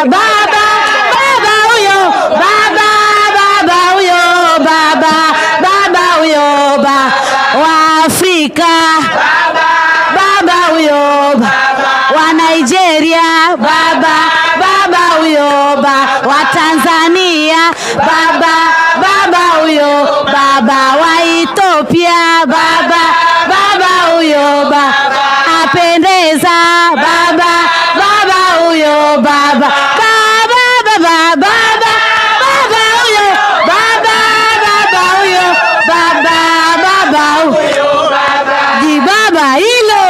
Baba, baba huyo, baba, baba huyo, baba, baba huyo, wa Afrika, baba huyo, wa Nigeria, baba, baba huyo, wa Tanzania, baba, baba huyo, baba wa Ethiopia, baba, baba huyo, apendeza, baba, baba huyo, baba, baba, baba, baba, baba huyo, baba, baba huyo, baba, baba huyo, di baba hilo.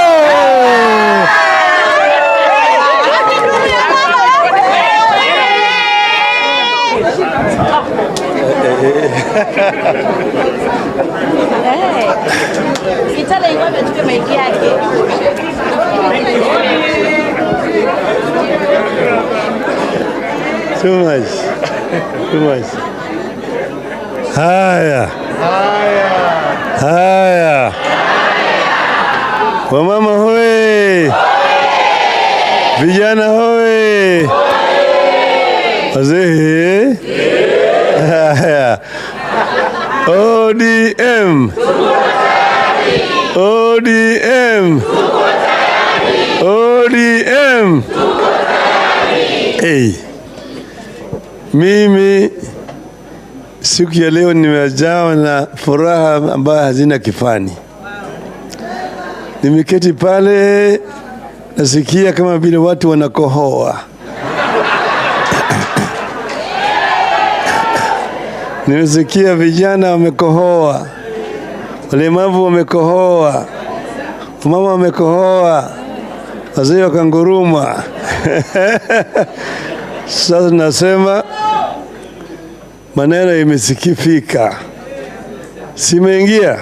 Too much. Too much. Haya. Haya. Wamama hoye. Vijana hoye. Wazee. Haya. ODM. ODM. ODM. Hey. Mimi siku ya leo nimejawa na furaha ambayo hazina kifani. Nimeketi pale nasikia kama vile watu wanakohoa. Nimesikia vijana wamekohoa, walemavu wamekohoa, mama wamekohoa, wazee wakanguruma. Sasa nasema maneno imesikifika, simeingia.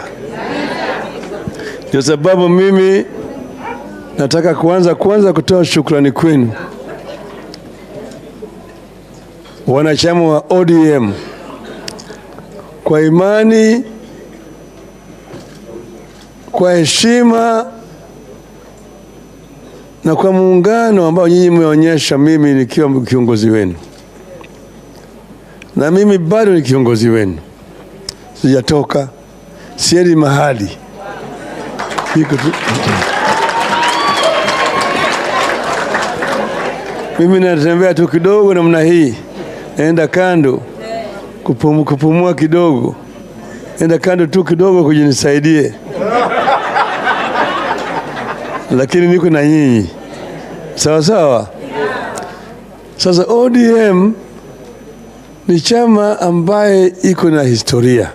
Ndio sababu mimi nataka kwanza kutoa shukrani kwenu wanachama wa ODM kwa imani, kwa heshima na kwa muungano ambao nyinyi mmeonyesha mimi nikiwa kiongozi wenu. Na mimi bado ni kiongozi wenu. Sijatoka, siendi mahali. Niko tu. Mimi natembea tu kidogo namna hii. Naenda kando kupumua kidogo. Naenda kando tu kidogo kujinisaidie. Lakini niko na nyinyi. Sawa sawa. Sasa ODM ni chama ambaye iko na historia.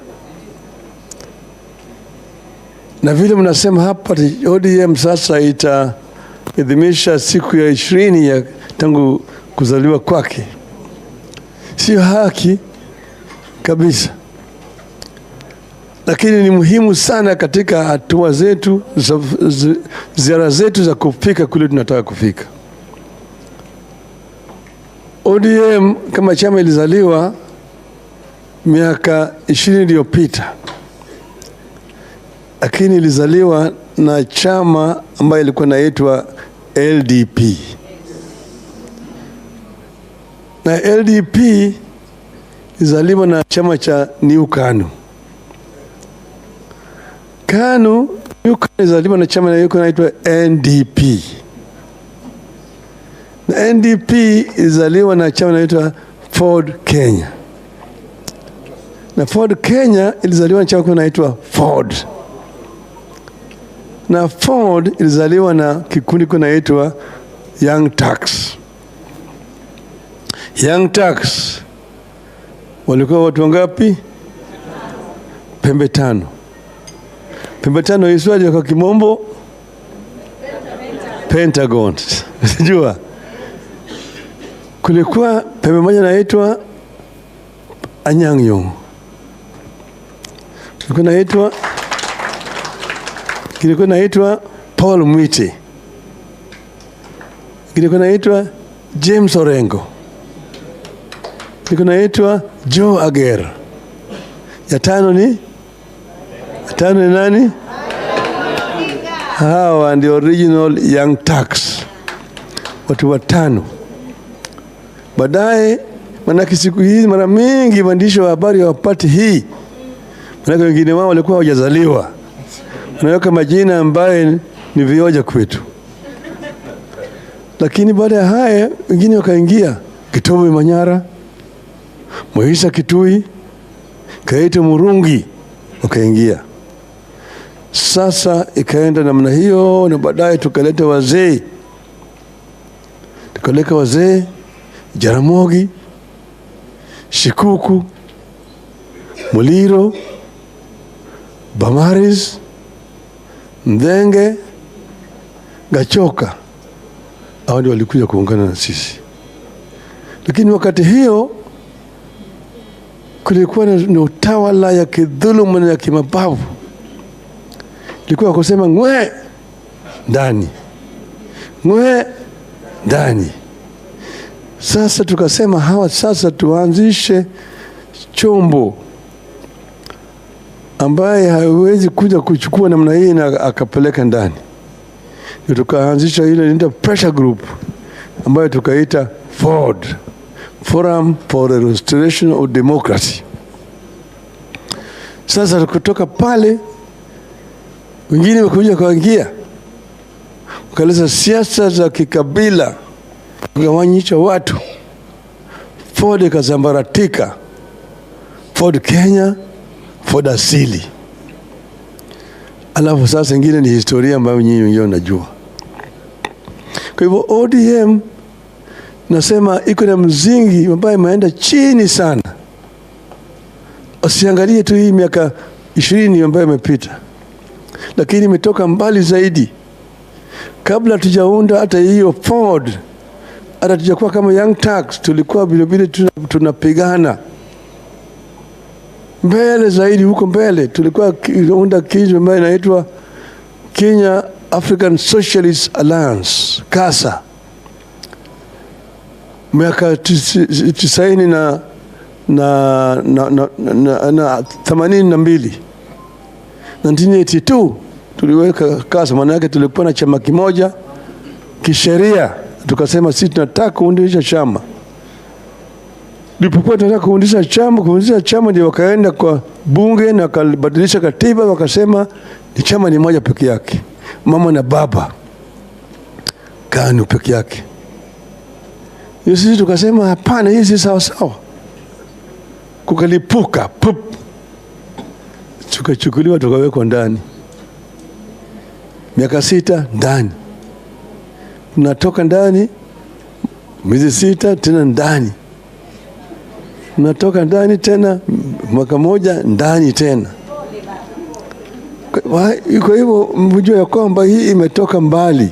Na vile mnasema hapa ODM sasa itaadhimisha siku ya 20 ya tangu kuzaliwa kwake. Sio haki kabisa. Lakini ni muhimu sana katika hatua zetu, ziara zetu za kufika kule tunataka kufika. ODM kama chama ilizaliwa miaka 20 iliyopita. Lakini ilizaliwa na chama ambayo ilikuwa inaitwa LDP. Na LDP ilizaliwa na chama cha New KANU. KANU, New KANU ilizaliwa na chama inaitwa NDP. Na NDP ilizaliwa na chama inaitwa Ford Kenya. Na Ford Kenya ilizaliwa na chama kinaitwa Ford. Na Ford ilizaliwa na kikundi kinaitwa Young Turks. Young Turks walikuwa watu wangapi? Pembe tano. Pembe tano iswaje kwa kimombo? Pentagon. Unajua? Kulikuwa pembe moja inaitwa Anyang' Nyong'o. Kilikuwa inaitwa Paul Mwite. Kilikuwa inaitwa James Orengo. Kilikuwa inaitwa Joe Ager. Ya tano ni? Ya tano ni nani? Hawa ndio original Young Turks. Watu watano. Baadaye, manake siku hizi mara mingi waandishi wa habari hawapati hii, manake wengine wao walikuwa hawajazaliwa, wanaweka majina ambaye ni vioja kwetu. Lakini baada ya haya wengine wakaingia, Kitovi Manyara, Moisa Kitui, Kaito Murungi wakaingia. Sasa ikaenda namna hiyo, na baadaye tukaleta wazee, tukaleka wazee Jaramogi, Shikuku, Muliro, Bamaris, Mdenge, Gachoka. Hao ndio walikuja kuungana na sisi. Lakini wakati hiyo kulikuwa na utawala ya kidhuluma na ya kimabavu. Ilikuwa kusema ngwe ndani, ngwe ndani. Sasa tukasema hawa sasa tuanzishe chombo ambaye hawezi kuja kuchukua namna hii na akapeleka ndani. Tukaanzisha ile inaitwa pressure group ambayo tukaita FORD, Forum for the Restoration of Democracy. Sasa kutoka pale wengine wakakuja kuingia, wakaleta siasa za kikabila, kugawanyisha watu. FORD ikasambaratika, FORD Kenya, FORD asili. Alafu sasa ingine ni historia ambayo nyinyi wenyewe mnajua. Kwa hivyo ODM nasema iko na mzingi ambayo imeenda chini sana. Usiangalie tu hii miaka 20 ambayo imepita, lakini imetoka mbali zaidi. Kabla tujaunda hata hiyo FORD, hata tujakuwa kama Young Turks, tulikuwa vile vile tunapigana mbele zaidi. Huko mbele tulikuwa tunaunda kitu ambayo inaitwa Kenya African Socialist Alliance, KASA, miaka tisaini na 82, 1982 tuliweka KASA. Maana yake tulikuwa na chama kimoja kisheria, tukasema sisi tunataka kuundisha chama. Nilipokuwa tunataka kuundisha chama ndio wakaenda kwa bunge na wakabadilisha katiba, wakasema ni chama ni moja peke yake, mama na baba, KANU peke yake. Sisi tukasema hapana, hii si sawa sawa. Kukalipuka, pup, tukachukuliwa tukawekwa ndani miaka 6 ndani. Tunatoka ndani miezi 6 tena ndani, natoka ndani tena mwaka moja ndani tena. Kwa hivyo mjue ya kwamba hii imetoka mbali.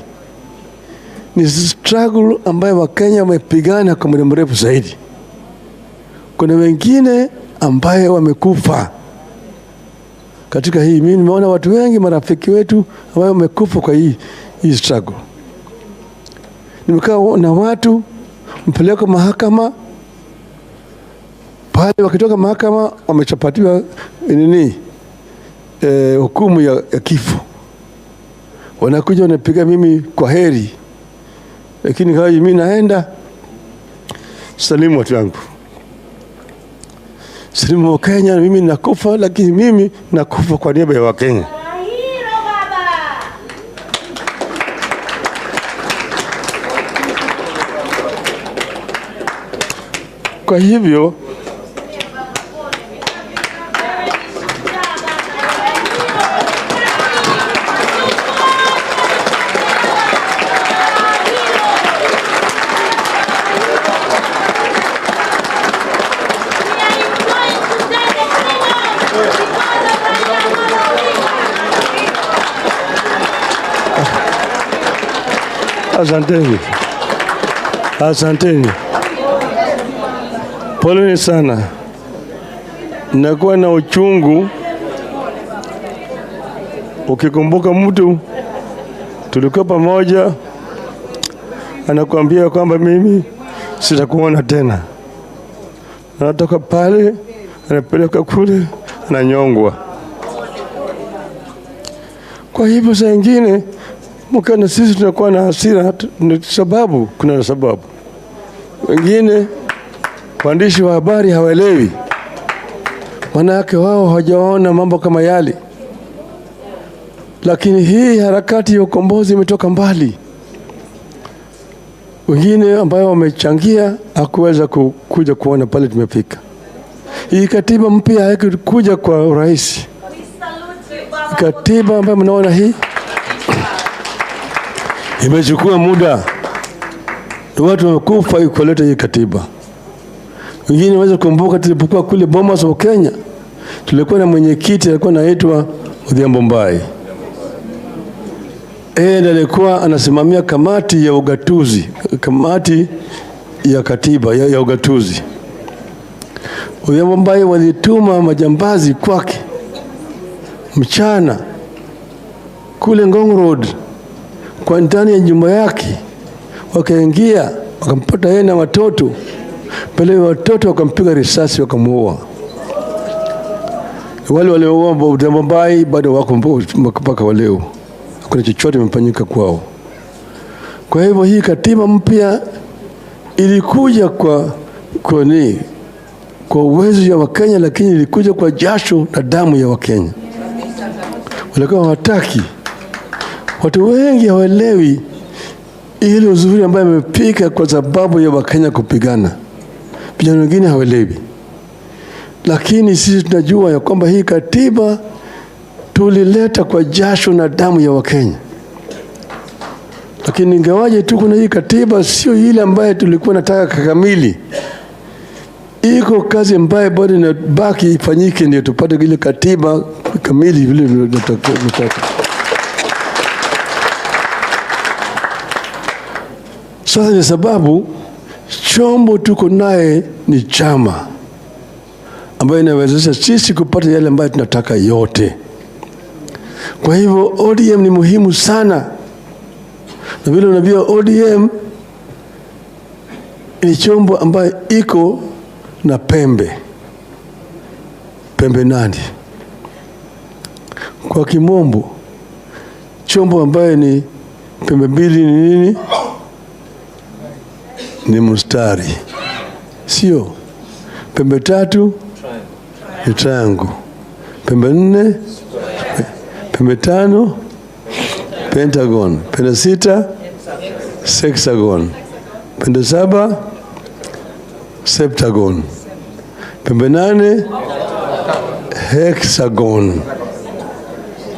Ni struggle ambayo Wakenya wamepigana kwa muda mrefu zaidi. Kuna wengine ambaye wamekufa katika hii. Mimi nimeona watu wengi marafiki wetu ambao wamekufa kwa hii struggle. Nimekaa na watu mpeleko mahakama, pale wakitoka mahakama wamechapatiwa nini, hukumu ya kifo. Wanakuja wanapiga mimi kwa heri, lakini kama mimi naenda salimu watu wangu, salimu wa Kenya, mimi nakufa, lakini mimi nakufa kwa niaba ya Wakenya. Kwa hivyo asanteni, asanteni, poleni sana. Nakuwa na uchungu ukikumbuka mtu tulikuwa pamoja, anakuambia kwamba mimi sitakuona tena. Anatoka pale, anapeleka kule, ananyongwa. Kwa hivyo saa nyingine mkiona sisi tunakuwa na hasira, ni sababu, kuna sababu. Wengine Waandishi wa habari hawaelewi, manake wao hawajaona mambo kama yale. Lakini hii harakati ya ukombozi imetoka mbali. Wengine ambao wamechangia hakuweza kuja kuona pale tumefika. Hii katiba mpya haikuja kwa urahisi. Katiba ambayo mnaona hii imechukua muda. Watu wamekufa kuleta hii katiba. Wengine waweza kukumbuka tulipokuwa kule Bomas wa Kenya, tulikuwa na mwenyekiti alikuwa anaitwa Odhiambo Mbai. Yeye ndiye alikuwa anasimamia kamati ya ugatuzi, kamati ya katiba ya ugatuzi. Odhiambo Mbai walituma majambazi kwake mchana kule Ngong Road, kwa ndani ya nyumba yake, wakaingia wakampata yeye na watoto. Mbele ya watoto wakampiga risasi wakamuua. Wale walioua Odhiambo Mbai bado wako mpaka wa leo. Hakuna chochote kimefanyika kwao. Kwa hivyo hii katiba mpya ilikuja kwa uwezo wa Wakenya, lakini ilikuja kwa jasho na damu ya Wakenya. Walikuwa hawataki. Watu wengi hawaelewi ile uzuri ambayo imepika kwa sababu ya Wakenya kupigana. Vijana wengine hawaelewi. Lakini sisi tunajua ya kwamba hii katiba tulileta kwa jasho na damu ya Wakenya. Lakini ingawaje tu kuna hii katiba, sio ile ambayo tulikuwa nataka kamili. Iko kazi ambayo bado inabaki ifanyike ndio tupate ile katiba kamili vile tunataka. Sasa ni sababu chombo tuko naye ni chama ambayo inawezesha sisi kupata yale ambayo tunataka yote. Kwa hivyo ODM ni muhimu sana. Na vile unajua ODM ni chombo ambayo iko na pembe. Pembe nane. Kwa kimombo, chombo ambayo ni pembe mbili ni nini? Ni mstari. Sio. Pembe tatu ni triangle. Pembe nne, pembe tano pentagon, pembe sita hexagon, pembe saba septagon, pembe nane hexagon.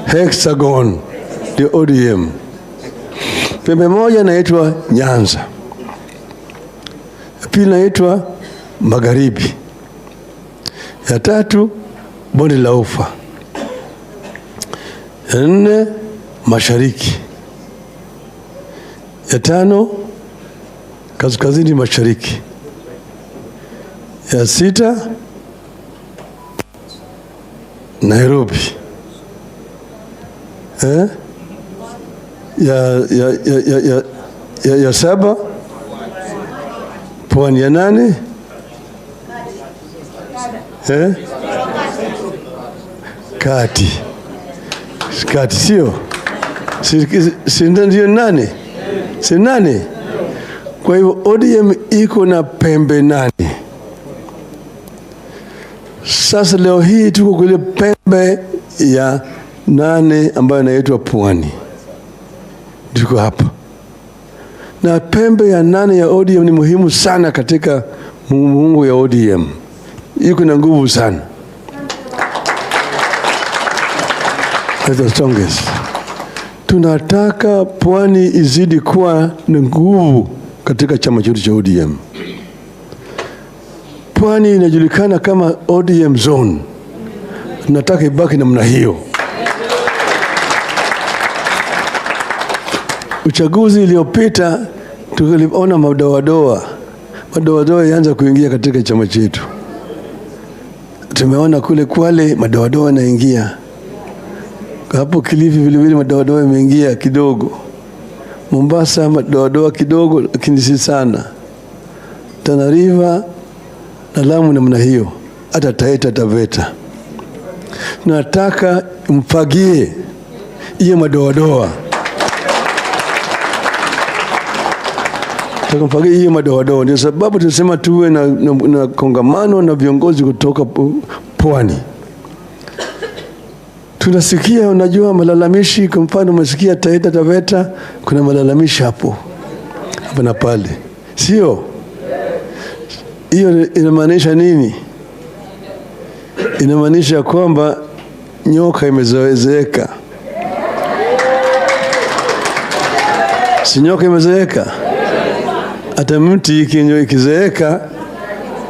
Hexagon ndio ODM. Pembe moja inaitwa Nyanza, ya pili inaitwa Magharibi, ya tatu Bonde la Ufa, ya nne Mashariki, ya tano Kaskazini Mashariki, ya sita Nairobi, ya saba Pwani, ya nane Kati. Kati sio? Si ndio nane? Si nane? Kwa hivyo ODM iko na pembe nane. Sasa leo hii tuko kule pembe ya nane ambayo inaitwa Pwani. Tuko hapa. Na pembe ya nane ya ODM ni muhimu sana katika muungu ya ODM. Iko na nguvu sana. That's the strongest. Tunataka Pwani izidi kuwa na nguvu katika chama chetu cha ODM. Pwani inajulikana kama ODM zone. Tunataka ibaki namna hiyo. Uchaguzi iliyopita tuliona madoadoa. Madoadoa yaanza kuingia katika chama chetu. Tumeona kule Kwale madoadoa yanaingia. Hapo Kilifi vile vile madoadoa yameingia kidogo. Mombasa madoadoa kidogo lakini si sana. Tana River na Lamu namna hiyo. Hata Taita Taveta. Nataka mfagie hiyo madoadoa. Tukamfagia hiyo madoadoa. Ndio sababu tunasema tuwe na kongamano na viongozi kutoka pwani. Tunasikia, unajua, malalamishi. Kwa mfano umesikia Taita Taveta kuna malalamishi hapo hapa na pale, sio? Hiyo inamaanisha nini? Inamaanisha kwamba nyoka imezoezeka. Si nyoka imezoeka? Hata mti ikizeeka,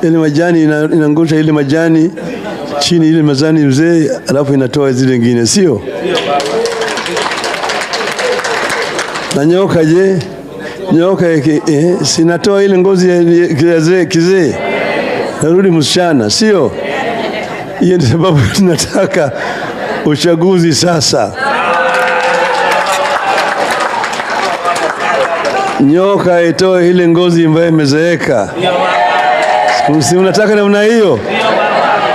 ile majani inangusha ile majani chini, ile majani mzee, alafu inatoa zile nyingine, sio? Na nyoka je? Nyoka sinatoa ile ngozi ya kizee, narudi msichana, sio? Hiyo ndio sababu tunataka uchaguzi sasa. Nyoka itoe ile ngozi ambayo imezeeka. Si unataka namna hiyo?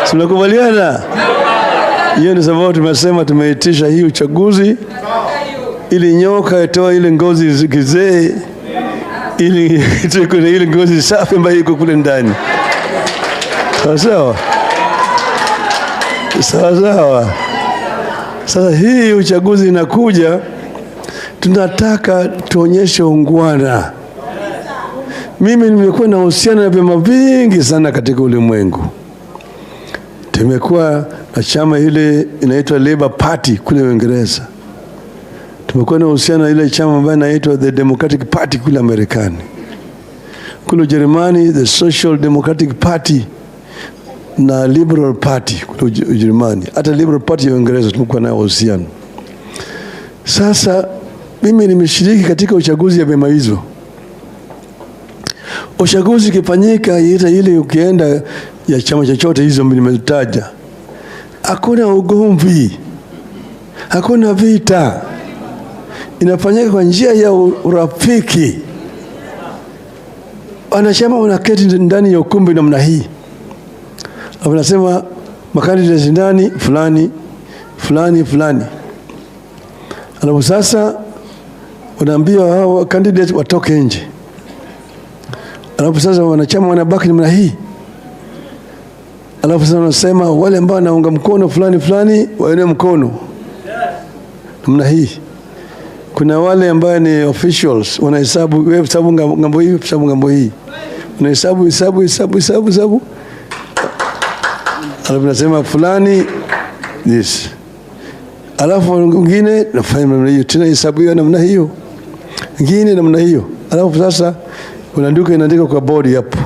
Si mnakubaliana? Hiyo ndio sababu tumesema tumeitisha hii uchaguzi ili nyoka itoe ile ngozi kizee, ili itoe ile ngozi safi ambayo iko kule ndani. Sawa sawa? Sawa sawa. Sasa hii uchaguzi inakuja, tunataka tuonyeshe ungwana. Mimi nimekuwa na uhusiano na vyama vingi sana katika ulimwengu. Tumekuwa na chama ile inaitwa Labour Party kule Uingereza. Tumekuwa na uhusiano na ile chama ambayo inaitwa The Democratic Party kule Marekani. Kule Ujerumani, the Social Democratic Party na Liberal Party kule Ujerumani. Hata Liberal Party ya Uingereza tumekuwa nayo uhusiano. Sasa mimi nimeshiriki katika uchaguzi ya vyama hizo. Uchaguzi ukifanyika ile ukienda ya chama chochote hizo nimetaja, hakuna ugomvi, hakuna vita. Inafanyika kwa njia ya urafiki. Wanachama wanaketi ndani ya ukumbi namna hii. Wanasema makandidati ndani fulani fulani fulani. Alafu sasa wanaambiwa hao candidate watoke nje. Alafu sasa wanachama wanabaki namna hii. Alafu sasa wanasema wale ambao wanaunga mkono fulani fulani wainue mkono namna hii. Kuna wale ambao ni officials wanahesabu, wewe hesabu ngambo hii, hesabu ngambo hii. Wanahesabu hesabu hesabu hesabu hesabu. Alafu nasema fulani this. Alafu mwingine nafanya namna hiyo, tena hesabu hiyo namna hiyo. Mwingine namna hiyo. Alafu sasa unaandika, inaandika kwa board hapo.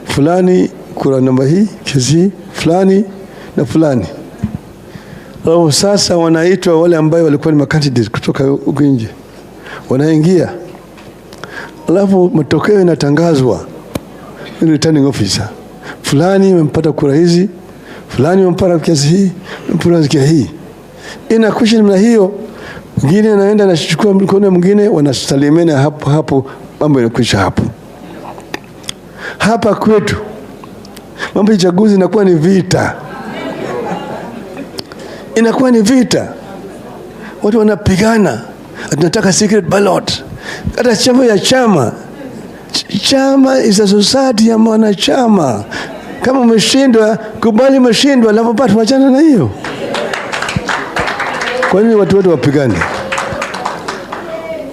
Fulani kura namba hii, kiasi fulani na fulani. Alafu sasa wanaitwa wale ambao walikuwa ni candidate kutoka huko nje. Wanaingia. Alafu matokeo yanatangazwa. Returning officer. Fulani amempata kura hizi, fulani amempata kiasi hii, amempata kiasi hii. Inakwisha namna hiyo. Mwingine anaenda anachukua mkono mwingine, wanasalimiana hapo hapo, mambo yanakwisha hapo. Hapa kwetu mambo ya uchaguzi inakuwa ni vita. Inakuwa ni vita. Watu wanapigana. Tunataka secret ballot. Hata chama ya chama. Chama is a society ya wanachama. Kama umeshindwa, kubali umeshindwa, alafu bado wachana na hiyo. Kwa nini watu wote wapigane?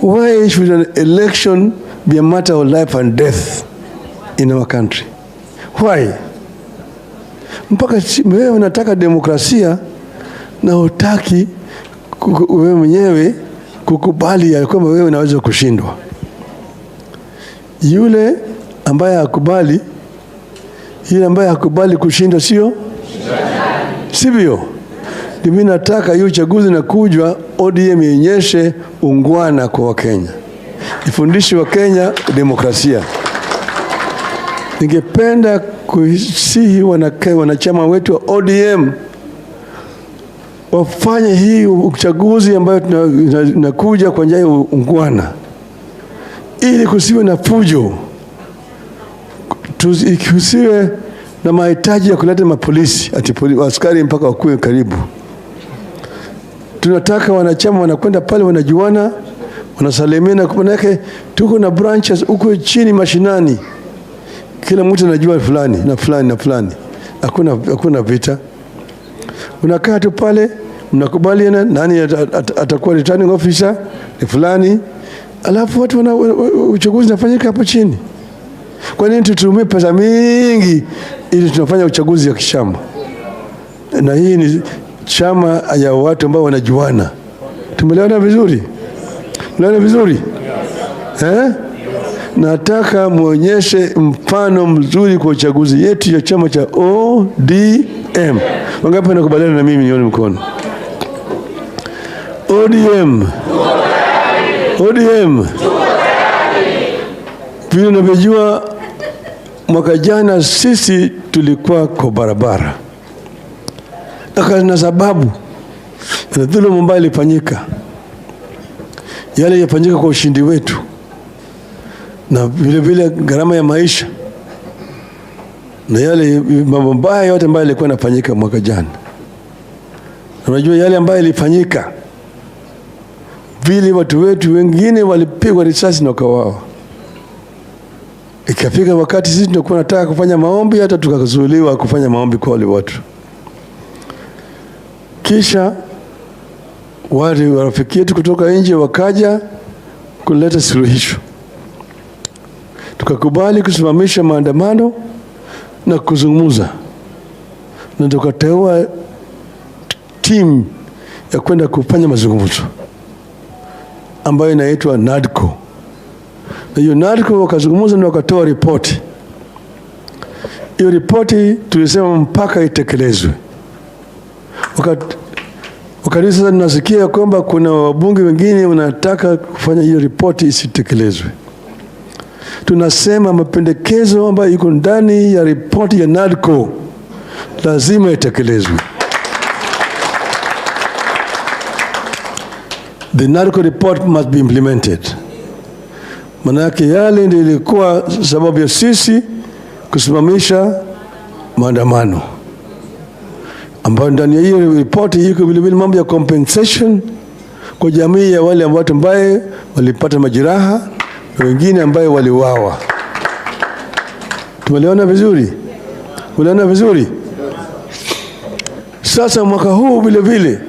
Why should an election be a matter of life and death in our country? Why? Mpaka wewe unataka demokrasia na hutaki wewe mwenyewe kukubali ya kwamba wewe unaweza kushindwa. Yule ambaye hakubali, yule ambaye hakubali kushindwa, sio? Sivyo? Mimi nataka hiyo uchaguzi na kujwa ODM ionyeshe ungwana kwa Wakenya. Ifundishe Wakenya demokrasia. Ningependa kusihi wanachama wetu wa ODM wafanye hii uchaguzi ambayo tunakuja kwa njia ya ungwana, ili kusiwe na fujo, kusiwe na mahitaji ya kuleta mapolisi, ati askari mpaka wakuwe karibu. Tunataka wanachama wanakwenda pale wanajuana, Wanasalimiana, manake tuko na branches huko chini mashinani, kila mtu anajua fulani na fulani na fulani. Hakuna vita. Unakaa tu pale, mnakubaliana nani atakuwa returning officer ni fulani, alafu watu wana uchaguzi unafanyika hapo chini. Kwa nini tutumie pesa mingi ili tunafanya uchaguzi wa kichama? Na hii ni chama ya watu ambao wanajuana. Tumeelewana vizuri? Tumeelewana vizuri? Eh? Nataka muonyeshe mfano mzuri kwa uchaguzi yetu ya chama cha ODM. Wangapi wanakubaliana na mimi? Nione mkono. ODM. ODM. Vile unavyojua, mwaka jana sisi tulikuwa kwa barabara. Na sababu na dhuluma ambayo ilifanyika, yale yafanyika kwa ushindi wetu, na vile vile gharama ya maisha na yale mambo mbaya yote ambayo yalikuwa yanafanyika mwaka jana. Unajua yale ambayo yalifanyika, vile watu wetu wengine walipigwa risasi na wakauawa. Ikafika wakati sisi tulikuwa tunataka kufanya maombi, hata tukazuiliwa kufanya maombi kwa wale watu. Kisha wale rafiki yetu kutoka nje wakaja kuleta suluhisho. Tukakubali kusimamisha maandamano na kuzungumza, na tukateua timu ya kwenda kufanya mazungumzo ambayo inaitwa NADCO. Na hiyo NADCO wakazungumza na wakatoa ripoti. Hiyo ripoti tulisema mpaka itekelezwe. Wakati sasa tunasikia kwamba kuna wabunge wengine wanataka kufanya hiyo ripoti isitekelezwe. Tunasema mapendekezo ambayo iko ndani ya ripoti ya NADCO lazima itekelezwe. The NADCO report must be implemented. Manake yale ndio ilikuwa sababu ya sisi kusimamisha maandamano, ambayo ndani ya hiyo ripoti iko vile vile mambo ya compensation kwa jamii ya wale watu ambaye walipata majeraha na wengine ambaye waliuawa. Tumeelewana vizuri? Tumeelewana vizuri? Sasa mwaka huu vile vile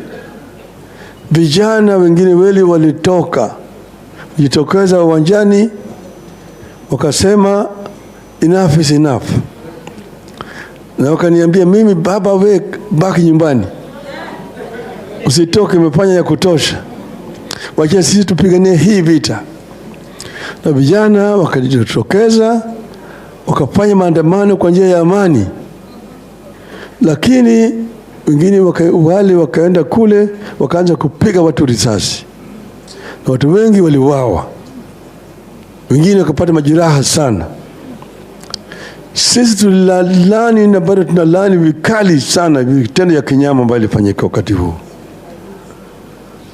vijana wengine weli walitoka jitokeza uwanjani wakasema enough is enough. Na wakaniambia mimi, baba we baki nyumbani, usitoke, umefanya ya kutosha, wacha sisi tupiganie hii vita. Na vijana wakajitokeza wakafanya maandamano kwa njia ya amani, lakini wengine wale wakaenda kule wakaanza kupiga watu risasi, na watu wengi waliuawa, wengine wakapata majeraha sana. Sisi tulalani na bado tunalani vikali sana vitendo ya kinyama ambayo ilifanyika wakati huu.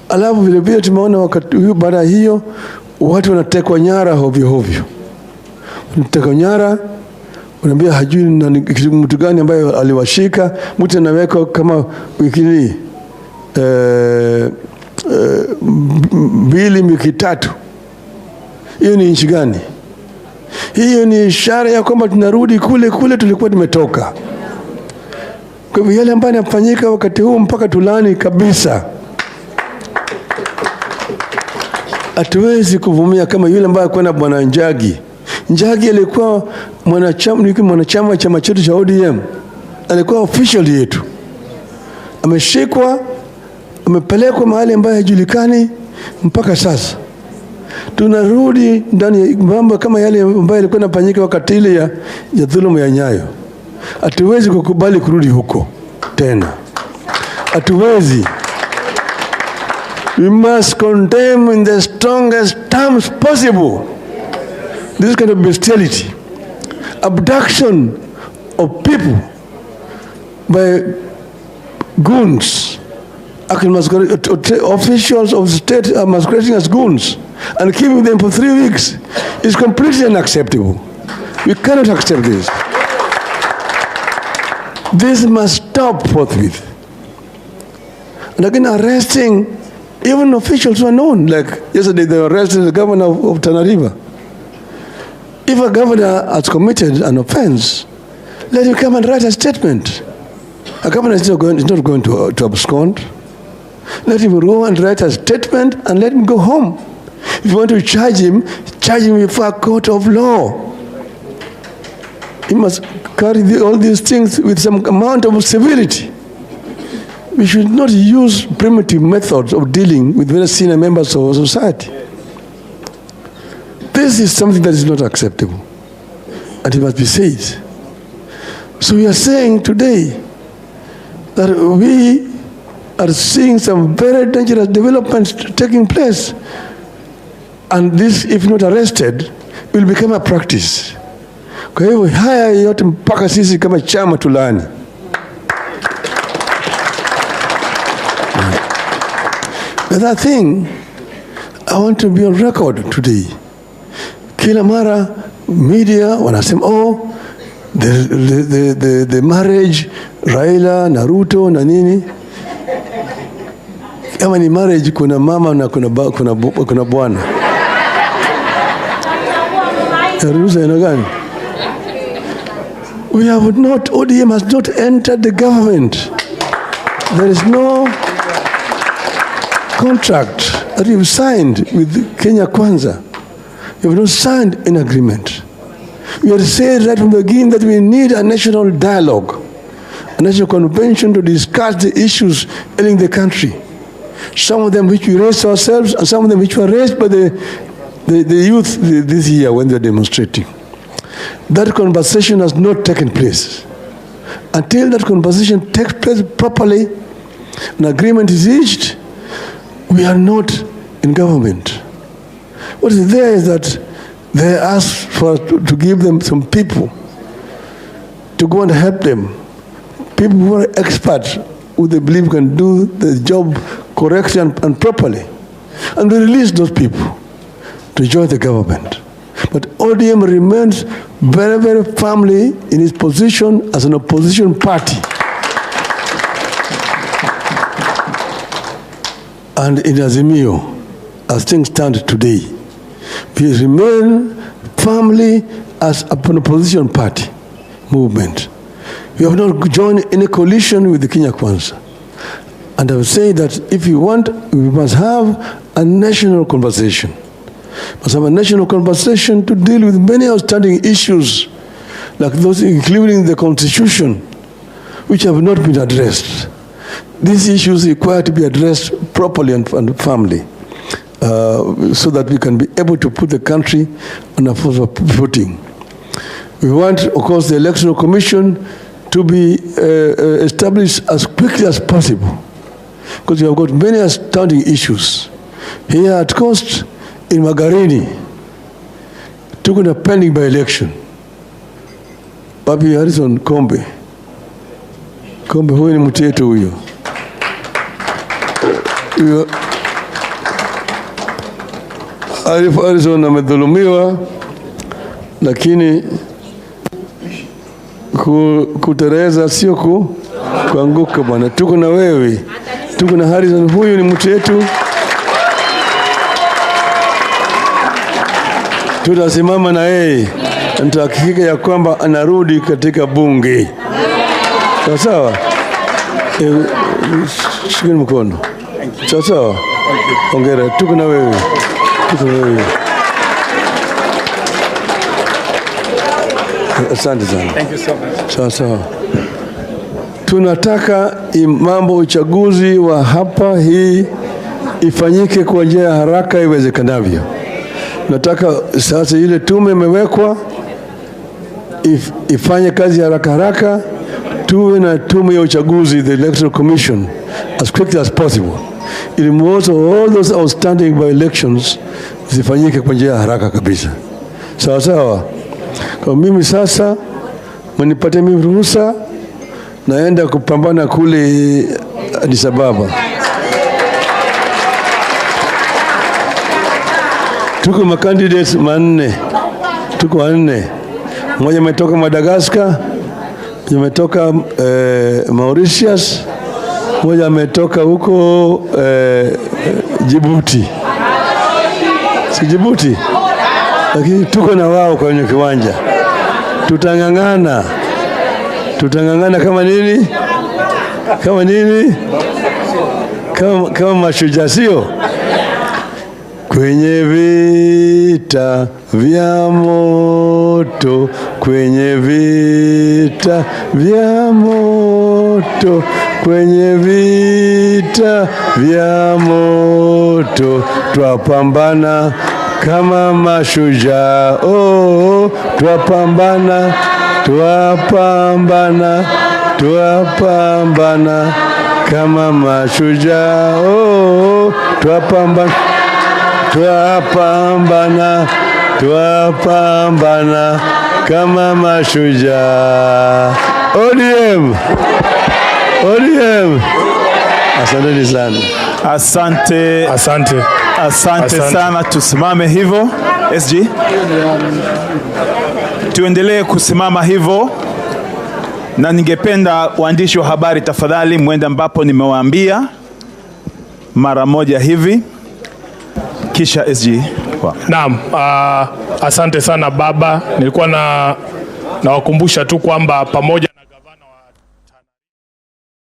Alafu vile vile tumeona wakati huu, baada hiyo watu wanatekwa nyara hovyo hovyo. Wanatekwa nyara, unaambia hajui mtu gani ambaye aliwashika, mtu anawekwa kama wiki 2 wiki 3. Hiyo ni nchi gani? Hiyo ni ishara ya kwamba tunarudi kule kule tulikuwa tumetoka. Kwa hivyo yale ambayo yanafanyika wakati huu mpaka tulani kabisa. Hatuwezi kuvumilia kama yule ambaye alikuwa na Bwana Njagi. Njagi alikuwa mwanachama wa chama chetu cha ODM. Alikuwa official yetu. Ameshikwa, amepelekwa mahali ambayo hajulikani mpaka sasa. Tunarudi ndani ya mambo kama yale ambayo yalikuwa yanafanyika wakati ile ya dhuluma ya Nyayo. Hatuwezi kukubali kurudi huko tena. Hatuwezi. We must condemn in the strongest terms possible this kind of bestiality, abduction of people by goons. Officials of the state are masquerading as goons and keeping them for 3 weeks is completely unacceptable. We cannot accept this. This must stop forthwith. And again, arresting Even officials who are known, like yesterday they arrested the governor of Tana River. If a governor has committed an offense, let him come and write a statement. A governor is not going, is not going to abscond. Let him go and write a statement and let him go home. If you want to charge him before a court of law. He must carry all these things with some amount of civility. We should not use primitive methods of dealing with very senior members of our society. This is something that is not acceptable, and it must be said. So we are saying today that we are seeing some very dangerous developments taking place, and this, if not arrested, will become a practice. Kwa hivyo haya yote mpaka sisi kama chama tulaani. The other thing, I want to be on record today. Kila mara media wanasema, oh, the marriage Raila na Ruto na nini. Kama ni marriage, kuna mama na kuna bwana. Ruhusa aina gani? We have not, ODM has not entered the government. There is no contract that you've signed with Kenya Kwanza. You have not signed an agreement. We have said right from the beginning that we need a national dialogue, a national convention to discuss the issues ailing the country. Some of them which we raised ourselves and some of them which were raised by the youth this year when they were demonstrating. That conversation has not taken place. Until that conversation takes place properly, an agreement is reached, we are not in government. What is there is that they asked for to give them some people to go and help them. People who are experts, who they believe can do the job correctly and properly. And we release those people to join the government. But ODM remains very, very firmly in its position as an opposition party. And in Azimio, as things stand today, we remain firmly as an opposition party movement. We have not joined any coalition with the Kenya Kwanza. And I would say that if you want, we must have a national conversation. We must have a national conversation to deal with many outstanding issues, like those including the Constitution, which have not been addressed. These issues require to be addressed properly and firmly, so that we can be able to put the country on a footing. We want, of course, the Electoral Commission to be established as quickly as possible, because we have got many outstanding issues. Here at Coast, in Magarini, took on a pending by-election. Babi Harrison Kombe. Kombe huyu ni mtu yetu huyo. Huyo Arif Harrison amedhulumiwa, lakini kutereza sio kuanguka bwana. Tuko na wewe, tuko na Harrison, huyu ni mtu yetu. Tutasimama na yeye na tutahakikisha ya kwamba anarudi katika bunge. Sawa sawa? Shikeni mkono. Sawa sawa? Hongera, tuko na wewe. Tuko na wewe. Asante sana. Thank you so much. Sawa sawa. Tunataka mambo uchaguzi wa hapa hii ifanyike kwa njia ya haraka iwezekanavyo. Nataka sasa ile tume imewekwa ifanye kazi haraka haraka, tuwe na tume ya uchaguzi, the Electoral Commission, as quickly as possible, ili muozo all those outstanding by elections zifanyike kwa njia ya haraka kabisa. Sawa sawa. Kwa mimi sasa mnipatie mimi ruhusa, naenda kupambana kule Addis Ababa. Tuko ma candidates manne, tuko wanne. Mmoja ametoka Madagascar, mmoja ametoka Mauritius, mmoja ametoka huko Jibuti, si Jibuti, lakini tuko na wao kwenye kiwanja. Tutang'ang'ana, tutang'ang'ana kama nini, kama nini, kama mashujaa, sio? Kwenye vita vya moto, kwenye vita vya moto, kwenye vita vya moto, twapambana kama mashujaa. Oh, twapambana, twapambana, twapambana kama mashujaa. Oh, twapambana, twapambana, twapambana kama mashujaa. ODM, ODM. Asanteni sana. Asante, Asante. Asante, Asante. Sana. Tusimame hivyo SG, tuendelee kusimama hivyo, na ningependa waandishi wa habari tafadhali mwende ambapo nimewaambia mara moja hivi, kisha SG. Naam, asante sana baba. Nilikuwa nawakumbusha tu kwamba pamoja